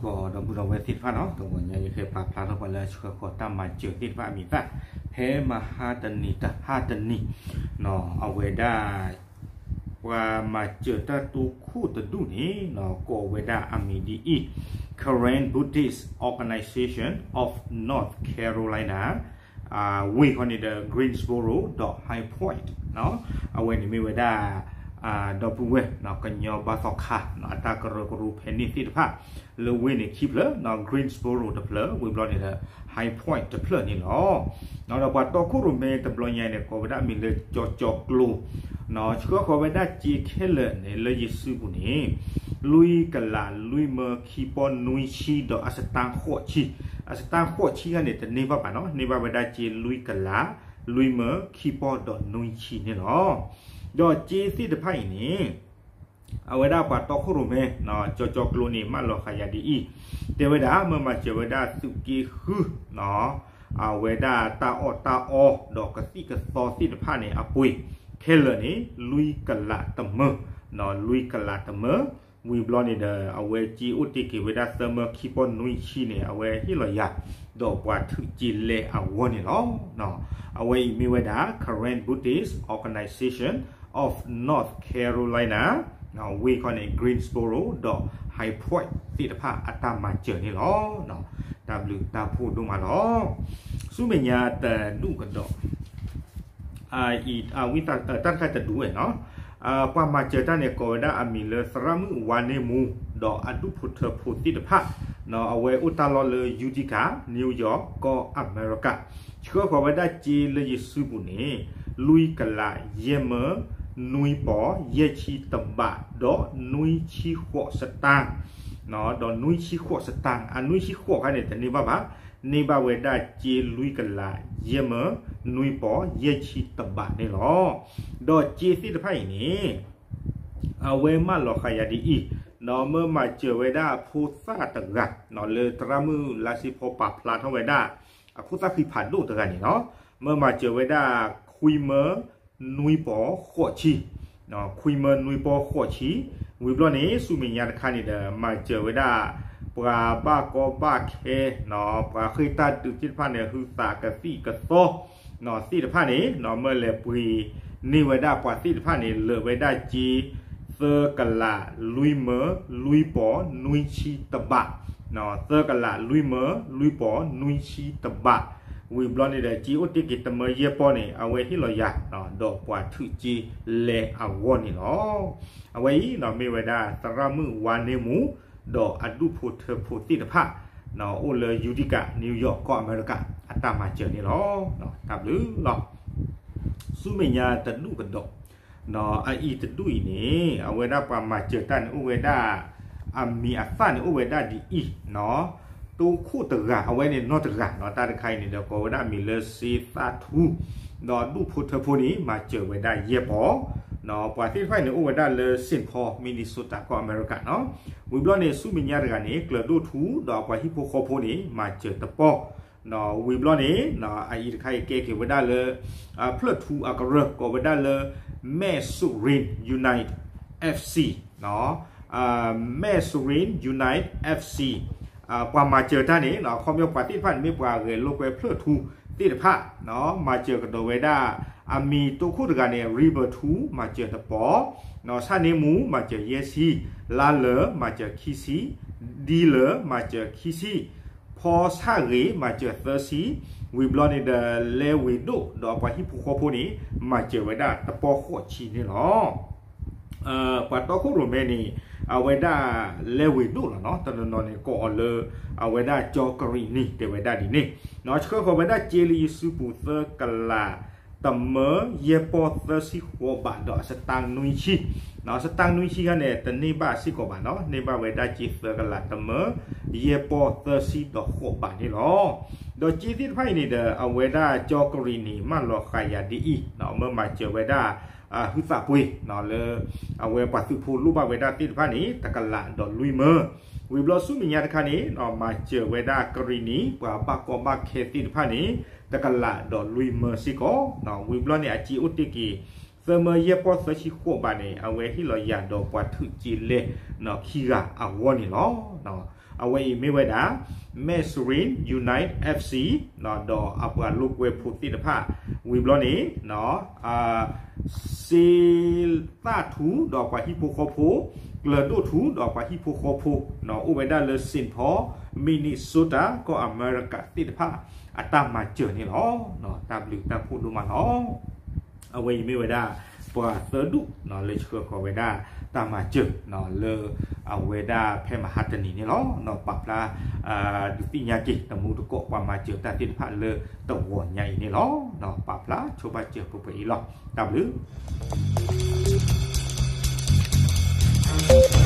ကီးဒီပုၢ်ဒီဝဲၢ်သ့ၣ်တဖၣ်နီၤ, တဂီၤညါယကဟဲပာ်ဖျါထီၣ်ပှၤလၢအဆှၢဃီၤတၢ်မၤစၢၤသ့ၣ်တဖၣ်အမံၤသၣ်, ဖဲမဟါတနံၤတဟါတနံၤ, အဝဲဒၣ် ပှၤမၤစၢၤတၢ်တိခိၣ်တဒူၣ်န့ၣ် ကိးဝဲဒၣ်အမံၤဒ်အံၤ, Karen Buddhist Organization of North Carolina ဝ့ၢ်ခီန့ၣ်ဒီး Greensboro ဒီး High Point အဝဲန့ၣ်မ့ၢ်ဝဲဒၣ် ဒီပုၢ်ဝဲၢ် ကညီဘါသီခါ အတၢ်ကရၢကရိဖဲန့ၣ်သ့ၣ်တဖၣ် လၢဝ့ၢ်န့ၣ်ခံဖျၢၣ် Greensboro တဖျၢၣ် ဝံၤဘျီန့ၣ်ဒီး High Point တဖျၢၣ်န့ၣ်လီၤ. ဒီးပှၤတီခိၣ်ရိၣ်မဲတဘျီညါန့ၣ် ကိးဝဲဒၣ်အမံၤလၢကၠီကၠီကျိ ဆှၢဃီၤဝဲဒၣ်စ့ခဲလၢာ်န့ၣ် လၢယစုပူၤန့ၣ် လွံၢ်ကလးလွံၢ်မၢခံပီနွံဆံဒီးအစတါဃိးဆံ, အစတါဃိးဆံခါန့ၣ် တန့ၢ်ဘၣ်ဘၣ်နီၤ, န့ၢ်ဘၣ်ဝဲဒၣ်စ့လွံၢ်ကလးလွံၢ်မၢခံပီဒီးနွံဆံန့ၣ်လီၤ. ဒီးစ့သ့ၣ်တဖၣ်အံၤန့ၣ် အဝဲဒၣ်ပှၤတီခိၣ်ရိၣ်မဲ ကၠီကၠီကျိန့ၣ် မၢလီၤဃာ်ယၤဒ်အံၤ, တဲဝဲဒၣ် မၢမၤစၢၤဝဲဒၣ်သုးက့ဃု အဝဲဒၣ်တၢ်အီၣ်တၢ်အီဒီးကသံၣ်ကသီသ့ၣ်တဖၣ်န့ၣ် အပှ့ၤခဲလၢာ်န့ၣ် လွံၢ်ကလးတမၢ, လွံၢ်ကလးတမၢ, ဝံၤဘျီန့ၣ်ဒီး အဝဲစ့အိၣ်တ့ၢ်က့ၤဝဲဒၣ်သၢမၢခံပီနွံဆံန့ၣ် အဝဲဟ့ၣ်လီၤယၤ ဒီးပှၤထုးစ့လဲအဂီၢ်န့ၣ်လီၤ. အဝဲအံၤမ့ၢ်ဝဲဒၣ် Karen Buddhist Organization of North Carolina ဝ့ၢ်ခီန့ၣ် Greensboro ဒီး High Point သ့ၣ်တဖၣ်အတၢ်မၤစၢၤန့ၣ်လီၤ. တၢ်ဘျုးတၢ်ဖှိၣ်ဒိၣ်မးလီၤ. ဆူမဲာ်ညါတဒူၣ်ကဒီး အဝံသးတၢ်တခါတဒူၣ်ဝဲနီၤ, ပှၤမၤစၢၤတၢ်န့ၣ် ကိးဝဲဒၣ်အမံၤလၢသရၣ်မုၣ်ဝါန့ၢ်မူ ဒီးအဒူၣ်ဖိထၢဖိသ့ၣ်တဖၣ်, အဝဲအိၣ်တၢ်လီၢ်လၢ Utica New York ကီၢ်အမဲရကၤ, ဆှၢဃီၤဝဲဒၣ်စ့လၢယစုပူၤန့ၣ် လွံၢ်ကလးယဲၢ်မၢ နွံပီ ယဲၢ်ဆံတဘး ဒီးနွံဆံဃိးစတၢ် ဒီးနွံဆံဃိးစတၢ်, အနွံဆံဃိးခါန့ၣ် တန့ၢ်ဘၣ်ဘၣ်, န့ၢ်ဘၣ်ဝဲဒၣ်စ့လွံၢ်ကလးယဲၢ်မၢ နွံပီ ယဲၢ်ဆံတဘးန့ၣ်လီၤ. ဒီးစ့သ့ၣ်တဖၣ်အံၤန့ၣ် အဝဲမၢလီၤဃာ်ယၤဒ်အံၤ, ဒီးမၢမၤစၢၤဝဲဒၣ်အဖိသၣ်တဂၤ လၢသရၣ်မုၣ်လါစ့ဖီပာ်ဖျါထီၣ်ဝဲဒၣ် အခိၣ်သၣ်ဃံဖးဒိၣ်တဂၤန့ၣ်လီၤ. မၢမၤစၢၤဝဲဒၣ် ခွံမၢ နွံပီ ဃိးဆံ, ခွံမၢ နွံပီ ဃိးဆံ, ဝံၤဘျီန့ၣ် ဆူမဲာ်ညါတခါန့ၣ်ဒီး မၤစၢၤဝဲဒၣ် ပှၤဘၣ်ကီဘၣ်ခဲ ပှၤဃ့ၢ်တၢ်ဒုးသ့ၣ်တဖၣ်န့ၣ် ဟုသးကသံၣ်ကသီ သ့ၣ်တဖၣ်န့ၣ် မၢလဲၤပှ့ၤန့ၢ်ဝဲဒၣ်ပှၤသ့ၣ်တဖၣ်န့ၣ် လၢာ်ဝဲဒၣ်စ့ သၢကလး လွံၢ်မၢ လွံၢ်ပီ နွံဆံတဘး, သၢကလး လွံၢ်မၢ လွံၢ်ပီ နွံဆံတဘး, ဝံၤဘျီန့ၣ်ဒီး စ့အိၣ်တ့ၢ်က့ၤတမၢယဲၢ်ပီန့ၣ် အဝဲဟ့ၣ်လီၤယၤ ဒီးပှၤထုးစ့လဲအဂီၢ်န့ၣ်လီၤ. အဝဲအံၤ မ့ၢ်ဝဲဒၣ်သရၣ်မုၣ်ဝါန့ၢ်မူ ဒီးအဒူၣ်ဖိထၢဖိသ့ၣ်တဖၣ် အိၣ်လၢ Utica New York ကီၢ်အမဲရကၤ အတၢ်မၤစၢၤန့ၣ်လီၤ. တၢ်ဘျုးလီၤ. ဆူမဲာ်ညါတဒူၣ်ကဒီး အအံၤတဒူၣ်အံၤန့ၣ် အဝဲဒၣ်ပှၤမၤစၢၤတၢ်န့ၣ်အိၣ်ဝဲဒၣ် အမံၤအသၣ်န့ၣ်အိၣ်ဝဲဒၣ်ဒ်အံၤ, တိခိၣ်တဂၤ အဝဲန့ၣ်နီၢ်တဂၤနီၤ, တၢ်တခါအံၤန့ၣ်ဒီး ကိးဝဲဒၣ်အမံၤလၢစ့သၣ်ထူ, ဒီးဒူၣ်ဖိထၢဖိန့ၣ် မၤစၢၤဝဲဒၣ်ယဲၢ်ပီ, ပှၤသ့ၣ်တဖၣ်အံၤန့ၣ်အိၣ်ဝဲဒၣ်လၢ Saint Paul Minnesota ကီၢ်အမဲရကၤနီၤ. ဝံၤဘျီန့ၣ် ဆူမဲာ်ညါတဂၤန့ၣ် ကျၢၤဒိၣ်ထူ ဒီးအပှၤဟံၣ်ဖိဃီဖိန့ၣ် မၤစၢၤတပီၢ် ဝံၤဘျီန့ၣ် အအံၤတခါအံၤကဲက့ၤဝဲဒၣ်လၢ ဖျၢၣ်ထူအကရၢ ကိးဝဲဒၣ်လၢ Masorin Unite FC, Masorin Unite FC, ပှၤမၤစၢၤတၢ်န့ၣ် အခီပညီပှၤသ့ၣ်တဖၣ်န့ၣ် မ့ၢ်ပှၤဂဲၤလိာ်ကွဲဖျၢၣ်ထူသ့ၣ်တဖၣ် မၤစၢၤကဒီးဝဲဒၣ် အမံၤတိခိၣ်တဂၤန့ၣ် ရံဘၢၣ်ထူ မၤစၢၤတပီၢ်, ဆၣ်န့ၣ်မူ မၤစၢၤယဲၢ်ဆံ, လါလၢာ် မၤစၢၤခံဆံ, ဒ်လၢာ် မၤစၢၤခံဆံ, ဖီဆၣ်ဂ့ၤ မၤစၢၤသၢဆံ, ဝံၤဘျီန့ၣ်ဒီး လဲဝ့ၤဒိၣ် ဒီးပှၤဟံၣ်ဖိဃီဖိန့ၣ် မၤစၢၤဝဲဒၣ်တပီၢ်ဃိးဆံန့ၣ်လီၤ. ပှၤတီခိၣ်ရိၣ်မဲန့ၣ် အဝဲဒၣ်လဲဝ့ၤဒိၣ်လီၤနီၤ, တနီၤနီၤန့ၣ် ကိးအီၤလၢ အဝဲဒၣ်ကၠီကရံၣ်နံၤ တဲဝဲဒၣ်ဒ်န့ၣ်, ဆှၢဃီၤဝဲဒၣ်စ့လၢယစုပူၤ သၢကလး တမၢ ယဲၢ်ပီၢ် သၢဆံဃိးဘး ဒီးအစတါနွံဆံ, စတါနွံဆံခါန့ၣ် တန့ၢ်ဘၣ်စ့ၢ်ကီးဘၣ်နီၤ, န့ၢ်ဘၣ်ဝဲဒၣ်စ့သၢကလး တမၢ ယဲၢ်ပီၢ် သၢဆံဒီးဃိးဘးန့ၣ်လီၤ. ဒီးစ့သ့ၣ်တဖၣ်အံၤန့ၣ်ဒီး အဝဲဒၣ်ကၠီကရံၣ်နံၤ မၢလီၤဃာ်ယၤဒ်အံၤ, မၢမၤစၢၤဝဲဒၣ် ဟုသးပှ့ၤ လၢ အဝဲပှၤသုးဖိလိၣ်ဘၣ်ဝဲဒၣ်သ့ၣ်တဖၣ်န့ၣ် တကလးဒီးလွံၢ်မၢ, ဝံၤဘျီဆူမဲာ်ညါတခါန့ၣ် မၤစၢၤဝဲဒၣ်ကရံၣ်နံၤ ပှၤဘၣ်ကီဘၣ်ခဲသ့ၣ်တဖၣ်န့ၣ် တကလးဒီးလွံၢ်မၢစ့ၢ်ကီး, ဝံၤဘျီန့ၣ် အစ့အိၣ်တ့ၢ်က့ၤ သၢမၢယဲၢ်ပီၢ် သၢဆံဃိးဘးန့ၣ် အဝဲဟ့ၣ်လီၤယၤဒီးပှၤထုးစ့လဲ ခံဂၤအဂီၢ်န့ၣ်လီၤ. အဝဲအံၤမ့ၢ်ဝဲဒၣ် Masrain United FC ဒီးအပှၤလိာ်ကွဲဖိသ့ၣ်တဖၣ် ဝံၤဘျီန့ၣ် စ့သၣ်ထူဒီးပှၤဟံၣ်ဖိဃီဖိ, ကျၢၤဒိၣ်ထူဒီးပှၤဟံၣ်ဖိဃီဖိ အိၣ်ဝဲဒၣ်လၢ Saint Paul Minnesota ကီၢ်အမဲရကၤသ့ၣ်တဖၣ် အတၢ်မၤစၢၤန့ၣ်လီၤ. တၢ်ဘျုးတၢ်ဖှိၣ်ဒိၣ်မးလီၤ. အဝဲအံၤမ့ၢ်ဝဲဒၣ် ပှၤသၢဒူၣ်လၢဆှၢဃီၤဝဲဒၣ်တၢ်မၤစၢၤ လၢအဝဲဒၣ်ဖဲမဟါတနံၤန့ၣ်လီၤ. ပာ်ဖျါ ဒုးသ့ၣ်ညါက့ၤ တမူတကိးပှၤမၤစၢၤတၢ်သ့ၣ်တဖၣ်လၢတဂီၤညါအံၤန့ၣ်လီၤ. ပာ်ဖျါဆိဘၣ်စၢၤပှဲၤပှဲၤအံၤလီၤ. တၢ်ဘျုး